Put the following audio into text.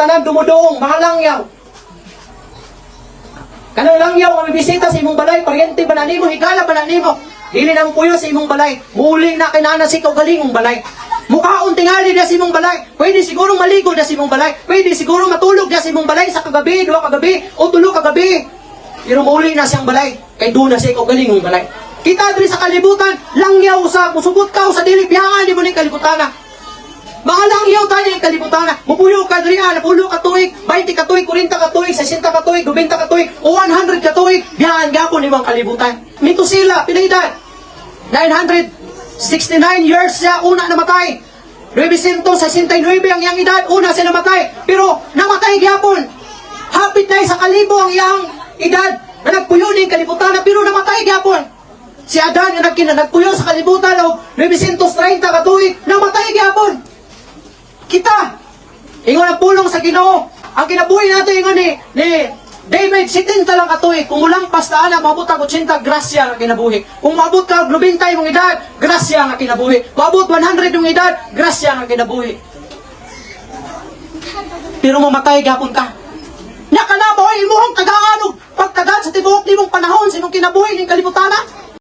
tanan dumuduong, mga langyaw. Kanang langyaw nga mibisita sa imong balay, paryente ba na nimo, higala ba na nimo? Dili na mopuyo sa imong balay. Muuli na kay naa na siya'y kaugalingong balay. Mukaon tingali na sa imong balay. Pwede siguro maligo na sa imong balay. Pwede siguro matulog na sa imong balay sa kagabi, 2 ka gabi, o 3 ka gabi. Pero muuli na siyang balay. Kay duna na siya'y kaugalingong balay. Kita diri sa kalibutan, langyaw sa musugot ka sa dili biyangan nimo ning kalibutan. Mga langyaw tayo ng kalibutan. Mupuyo ka diri, 10 ka tuig, 20 ka tuig, 40 ka tuig, 60 ka tuig, 90 ka tuig, o 100 ka tuig, biyangan gapon imong kalibutan. Metusela, pila edad? 969 years siya una namatay. 969 ang iyang edad, una siya namatay. Pero namatay gyapon. Hapit na 1,000 ang iyang edad na nagpuyo ning kalibutan, pero namatay gyapon. Si Adan nga nagpuyo sa kalibutan og 930 ka tuig, namatay gyapon. Kita, ingon ang pulong sa Ginoo, ang kinabuhi natin, ingon ni David, 70 lang katuig. Kung mulampas na ana, maabot ka 80, grasya nga kinabuhi. Kung maabot ka 90 imong edad, grasya nga kinabuhi. Maabot 100 imong edad, grasya nga kinabuhi. Pero mamatay gapon ka. Nakana ba ay imuhang tagaan og pagtagat sa tibuok nimong panahon sa imong kinabuhi ning kalibutan?